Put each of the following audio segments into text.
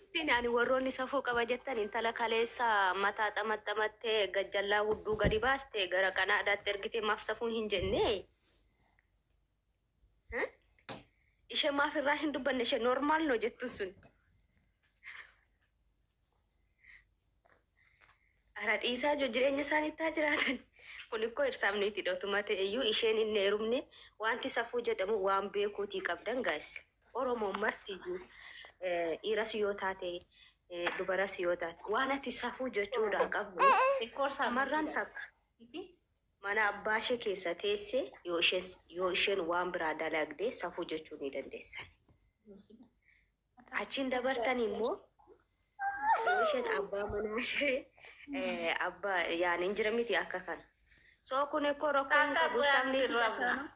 Isin ani warroonni safuu qaba jettan intala kaleessa mataa xamaxamattee gajjallaa hudduu gadi baaste gara Kanaadaatti ergite maaf safuu hin jenne? Ishee maaf irraa hin dubbanne ishee normal no jettuun sun. Ara dhiisaa jiru jireenya isaaniitti haa jiraatan. Kun ikkoo irsaaf niitiidha otuma ta'e iyyuu isheen hin heerumne wanti safuu jedhamu waan beekuutii qabdan guys. Oromoon marti iyyuu dhiiras yoo taate dubaras yoo taate waan ati safuu jechuudha qabdu shamarran takka mana abbaa ishee keessa teesse yoo isheen waan biraa dalagde safuu jechuu ni dandeessan. Achiin dabartan immoo yoo isheen abbaa manaa ishee abbaa yaani hin jira miti akka kana. So kun ikkoo rakkoo hin qabu sabni isaanuu.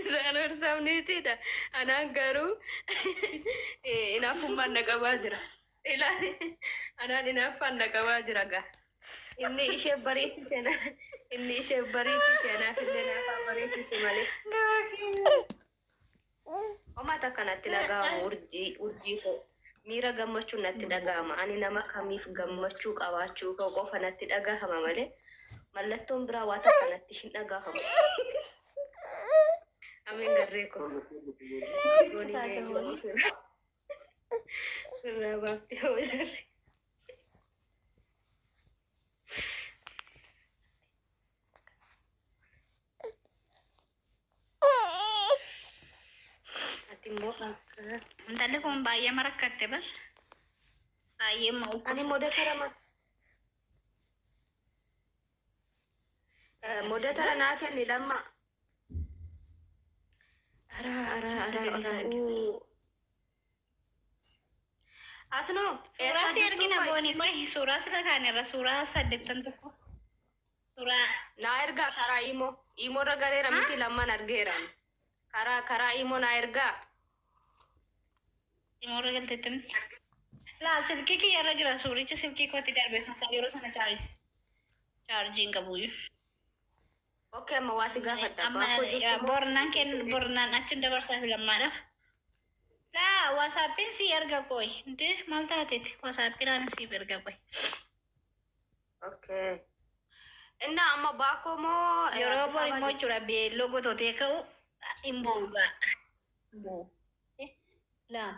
Isaan sabniitiidha. Anaan garuu inaafummaan na qabaa jira. Ilaali anaan inaaffaan na qabaa jira gaa. Inni ishee bariisise inni ishee bariisise anaaf illee naaf haa bariisisu malee. Homaa takka natti dhaga'amu urjii urjii koo miira gammachuu natti dhaga'ama. Ani nama kamiif gammachuu qabaachuu koo qofa natti dhagahama malee mallattoon biraa waa takka natti hin dhagahamu. Ameen garree koo. Goonii ga'ee Irraa baaftee hoo jarri. Ati immoo akka. Intalli kun baay'ee marakkatte bar. Baay'ee ma Ani dhukkubsatte. moderator ma moderator naa kenni lamma. Ara ara ara ara uu. Asnoo Suuraa eessaa si jirtuu ergina qoy booni isin? qoy suuraa sirra kaanirra suuraa saddeettan tokko. Suuraa Naa ergaa karaa imoo. Imoo irra gareera haa miti lamman argeera. Karaa karaa imoo naa ergaa. Imoorra galteetti miti. Laa silkii kiyya irra jira suurichi silkii kootti darbe kan isaa yeroo sana chaarjiin qabuyyuu. Okay amma waa si gaafadha. Amma Baakoo jirtu moo? bornaan kennu bornaan achiin dabarsaa fi lammaadhaaf. Laa waasaappiin si erga qoy. Indee maal taateeti? Waasaappiin siif erga qoy. Okay. Inna amma baakoo moo Yeroo Addis bor Ababaa immoo jirtu? jechuudha beelloo gototee ka'u hin boogaa. Laa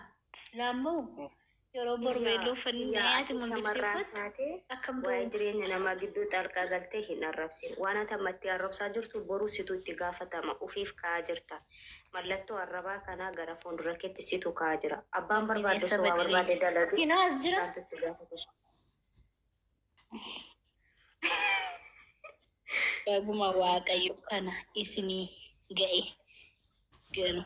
laammoo yeroo bor Kiyyaa beelloo uffannee kiyyaa ati ati immoo shamarraan bilisiiffattu taate akkam waa'ee ta'u? jireenya namaa gidduu xalqaa galtee hin arrabsin. Waan ati ammatti arrabsaa jirtu boruu situ itti gaafatama. Ufiif kaa'aa jirta. Mallattoo arrabaa kanaa gara fuuldura keetti situ kaa'aa jira. Abbaan barbaade Bineensa osoo waa badii. barbaade dalage Kinoo as jira. isaantu itti gaafatama. Dhuguma Waaqayyo kana isinii ga'e ganu.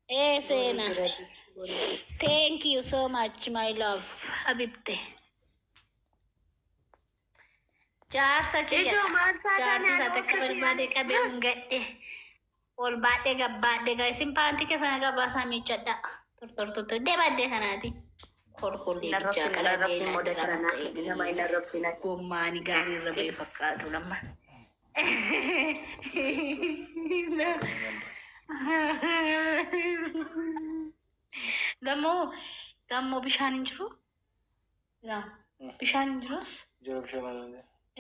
Ee Boonii seenaa. jira booniis. Thank you so much my love Habibte. Jaarsa Ijoo kiyyadha. maal taataan Jaarti ani isaa takka obsa si barbaade ani. qabee hin gadhe. Ol baadhee gabbaadhee gaa isin paantii keessan gabbaasaa miiccadha. Tortortuutu deebaddee kanaati. Kolkollee Hin bichaa arrabsin hin qalagee arrabsin naa moda jira tana naa kenni nama hin arrabsin ati. Gommaani gaarii irra bu'e fakkaatu lamma. Gammoo gammoo bishaan hin jiru? Laa bishaan hin jirus? Jira bishaan.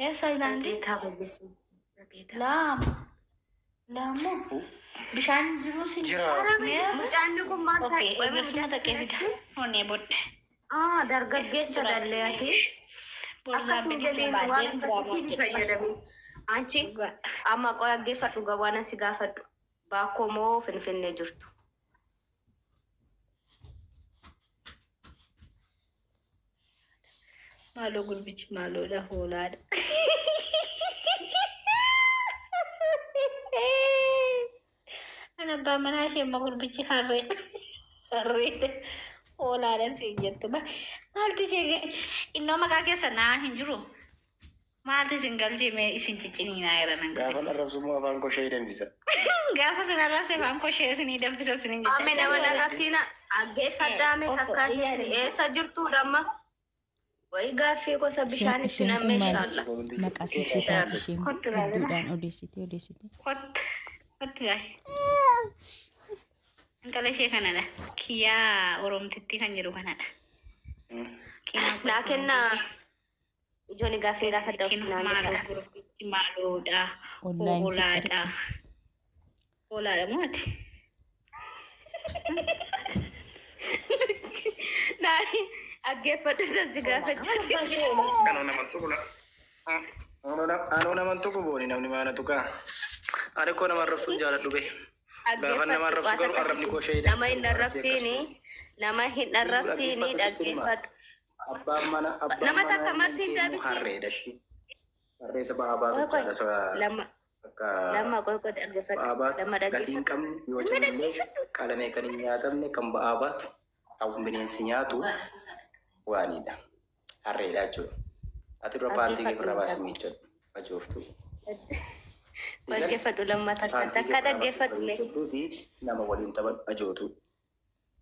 Eessa ilaandi? Dhageetaa balleessuuf. Dhageetaa Laa balleessuuf. laammoo bishaan hin jirus hin Jira. Ara Mee? mucaan kun maal ta'e? Okay, Qoy eegasuma mucaa takkee fida. keessatti? Onnee bodde. Ah, dargaggeessa Jira dalleeyati. Akkas Borzaan hin biqiltuu jedhiin waan baadheen akkasii diraamaa hin hojjedha. fayyadamin. Anchi Dhugaa. amma qoy dhaggeeffadhu gaa waan asi gaafadhu. Baakoo moo Finfinnee jirtu? Maaloo gurbichi maaloodha hoolaadha. Kan abbaa manaa ishee immoo gurbichi harree harree hoolaadha siin jettu. Maaltu ishee galche? Innoo maqaa keessa naa hin jiru. Maaltu isin galchee mee isin cicciniinaa jira nan Gaafa godhe. arrabsummaa afaan koshee danfisa. Gaafa sin arrabse afaan koshee isinii danfisa isiniin Ame jecha. nama narrabsiina dhaggeeffadhaa mee Ofo takkaa ishee iyyaa isin eessa jirtuudha amma? Wayi gaaffii gosa bishaan itti Isheen kun nammee maal inshaalla. maqaa sitti taati isheen kun Kottu ilaalina. hedduudhaan odeessitee odeessitee. Kottu. Kottu yaa'e. Intala ishee kanadha. Kiyyaa Oromtittii kan jedhu kanadha. Naa kennaa ijoon gaaffii gaafadha Kino naan maaloo jedha. gurgurti maaloodha. Online Hoolaadha. Hoolaadha moo ati? Naa dhaggeeffadhu san si gaafachaa jira. Anoo nama tuqu la. Anoo nama tuqu booni namni maana tuqaa. Ani koo nama arrabsuun jaaladhu bee. Gaafa nama arrabsu garuu arrabni koo shayidha. Nama hin arrabsiini, nama hin arrabsiini, dhaggeeffadhu. Abbaan mana abbaan Nama mana takka marsiin kee immoo deebisi. harreedha ishii. Harree isa ba'aa baatu Qoy qoy jechaadha isa lama akka lama qoy qoy dhaggeeffadhu ba'aa baatu lama gatii hin dhaggeeffadhu. qabne yoo calallee qalamee kan hin nyaatamne kan ba'aa baatu kan bineensi nyaatu waanidha. Harreedha jechuudha. Ati dura paantii kee Dhaggeeffadhu ofirraa lama baasii miiccadhu. Ajooftu. Si gale dhaggeeffadhu lama takka paantii kee takka ofirraa baasii dhaggeeffadhu mee. miiccadhuuti nama waliin taphadhu ajootu.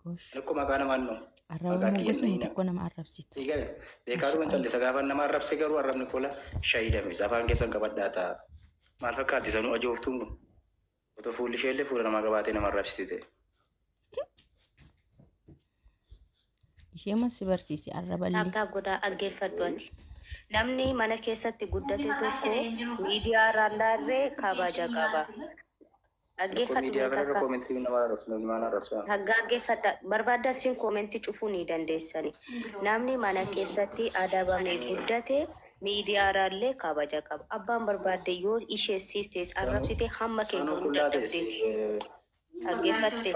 Gosh. Ani akkuma maqaa namaan noo Arraba maqaa immoo kiyyan gosuma dhahina. tokko nama arrabsitu. Si gale beekaadhuma callisa gaafa nama arrabse garuu arrabni kola shayii danfisa afaan keessan qabadhaa ta'a. Maal fakkaatti sanuu ajooftuun kun otoo fuulli ishee illee fuula namaa qabaatee nama arrabsiti ta'e. Ishee mas si barsiisi arraballee. Tap tap godhaa dhaggeeffadhu ati. Namni mana keessatti guddate tokko miidiyaa irraan laarree kabaja qaba. Tokko Dhaggeeffadhu miidiyaa mee kanarra takka. koomentii nama arrabsu namni maal arrabsu? Dhaggeeffadha. Barbaadan siin koomentii cufuu ni dandeessani. Namni mana keessatti adabamee guddate miidiyaa irraallee kabaja qaba. Abbaan barbaadde yoo ishee siistes arrabsite hamma kee Sanuu gahuu qullaa teessi dadhabdeeti. Dhaggeeffatte.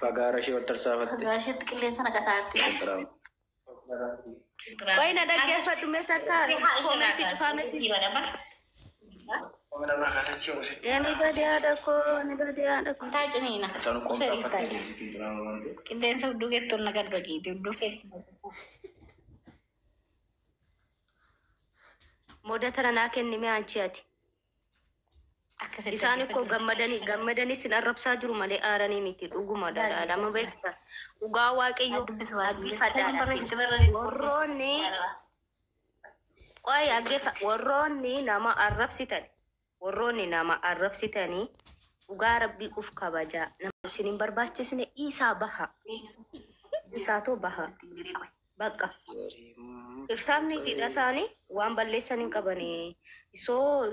Fagaara ishee ol tarsaafatte. Fagaasheetti qilleensa naqasaatti. Salaam. Qoy na dhaggeeffadhu mee takka koomentii cufaame si. Ani badii haadha koo, ani badii haadha koo. Taa ciniina. Sanuu qoomsaa Sadii ta'a. fakkii Qilleensa hudduu keetti ol nagaddu dhaqiiti hudduu keetti. Mooda tana naa kenni mee anchi ati. Akkasitti Isaan ikkoo gammadanii gammadanii sin arrabsaa jiru malee aaranii miti dhuguma dha lama beekta. Dhugaa waaqayyo dhaggeeffadhaadha sin. Warroonni qoy dhaggeeffa warroonni nama arrabsitan warroonni nama arrabsitanii dhugaa rabbii uf kabajaa nama isin hin barbaachisne isaa baha isaatoo baha bakka. Ibsaamniitiidha isaanii waan balleessan hin qabanii. Isoo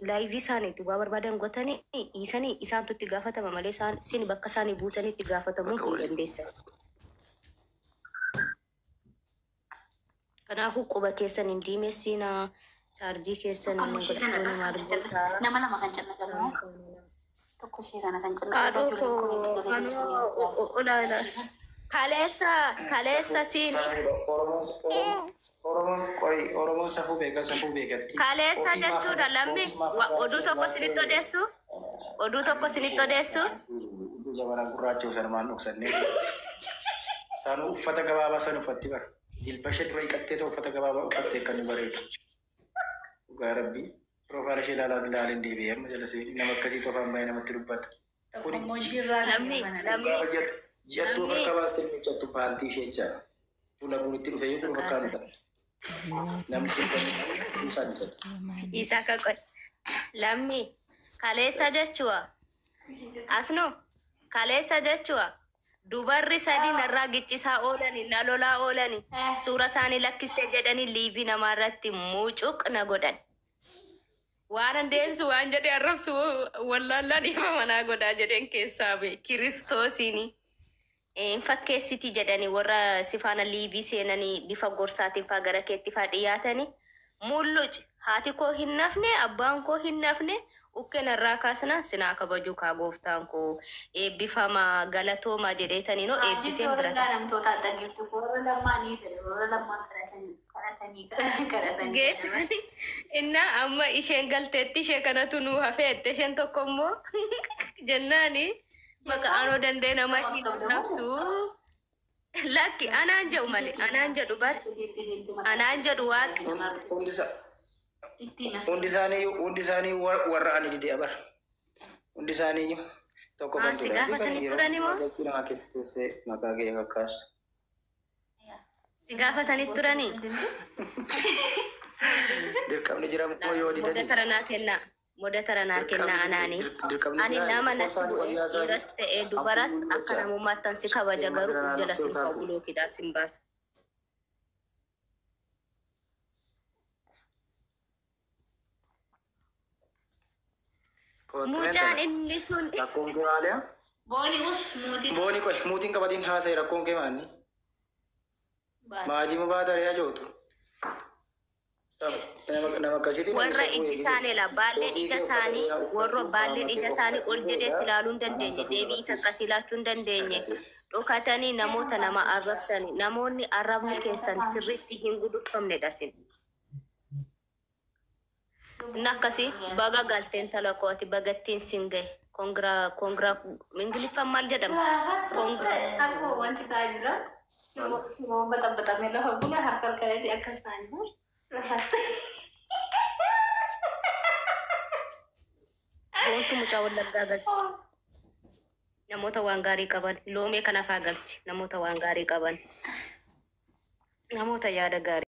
laayivii isaaniitti waa barbaadan gotanii dhiisanii isaantu itti gaafatama malee isaan isin bakka isaanii buutanii itti gaafatamuu hin dandeessan. Kanaafuu quba keessan hin diimessinaa, chaarjii keessan hin godhattoonni maal gootaa. Nama lama kan cannaqamu tokko ishee kana kan cannaqamu Haadhoo ijoolleen koo koomentii jala anoo olaanaa. Kaleessa kaleessa siin Oromoon qoy Oromoon safuu beeka safuu beekatti. Kaleessa jechuudha lammi oduu tokko isinitti odeessu oduu tokko isinitti odeessu. Jabana gurraacha sana maan dhoksannee. Sanuu uffata gabaabaa san uffatti bara. Jilba ishee dura hiiqattee ta'u uffata gabaabaa uffattee akka inni bareedu. Dhugaa rabbii. Piroofaayila ishee ilaalaa ilaaleen deebi'ee amma jala seenii nama akkasii tofaan baay'ee namatti dubbata. Tokko immoo jirraa kan Lammi jedhu kana. lammi Gaafa ji'attu ji'attuu lammi harka baastee miiccattu paantii ishee jechaadha. Fuula bunitti dhufee yoo kun fakkaatu ta'a. Namni keessatti isaan uffatu. Isaa ka qoy lammi kaleessa jechuudha asno kaleessa jechuudha dubarri sadi narraa giccisaa oolani na lolaa oolani suura isaanii lakkiste jedhanii liivii namaarratti mucuq na godhan. Waan an deemsu waan jedhe arrabsu wallaallaan ifa manaa godhaa jedheen keessaa ba'e kiristoosiini. Hin fakkeessiti jedhanii warra si faana liivii seenanii bifa gorsaatiin faa gara keetti faa dhiyaatanii mulluc haati koo hin nafne abbaan koo hin nafne ukkee narraa kaasnaan sinaa kabaju kaa gooftaan koo eebbifamaa galatoomaa jedheetanii no Haajjichi eebbiseen warra bira ta'a. gaalamtoota adda jirtu warra lamaanii ta'e warra lamaan kadhatanii kadhatanii kadhatanii. Geetani innaa amma isheen galteetti ishee kanatu nuu hafeette isheen tokko immoo jennaani maqaa anoo danda'e nama hin nafsu lakki anaan jedhu malee anaan jedhu bar anaan jedhu waaqi Hundi isaanii hundi isaanii warra ani didee abar. Hundi isaanii tokko Haa, si gaafatanii turani moo? Gastii namaa keessa teessee maqaa kee fakkaasu. Si gaafatanii turanii Dirqamni jira moo yoo Moda didanii? tara naa kennaa. Moderator naa kennaa anaani. Dirqamni Ani jira. nama Tokko natti isaanii bu'e wayyaa isaanii dhiiras ta'e dubaras hamtuun akka jecha. namummaattan si kabaja Deemaa garuu jira uf jala naannoo sin kaaku. kaa'u bulookiidhaan sin baasa. Mucaan inni sun Rakkoon kee maaliya? Booni us mootii Booni qoy muutiin qabatiin haasa'e rakkoon kee maali? baate. Maajii mubaataree ajootu. Nama akkasiitiin warra ijji isaanii la baalleen ija isaanii warra baalleen ija isaanii ol jedhee si ilaaluu hin dandeenye deebii takka si ilaachuu hin dandeenye dhokatanii namoota nama arrabsani namoonni arrabni keessan sirriitti hin guduffamnedha sin. Inni akkasii baga galteen talakooti bagattiin sin gahe kongiraa kongiraa ingiliffaan maal jedhama? Kongiraa Akkuma wanti ta'aa jira. Shiroon baxaxaxamee lafa bula harka harkaneeti akkas ta'aa jira. Lafatti. Boontu mucaa wallaggaa galchi. Namoota waan gaarii qaban loomee kana faa galchi namoota waan gaarii qaban namoota yaada gaarii.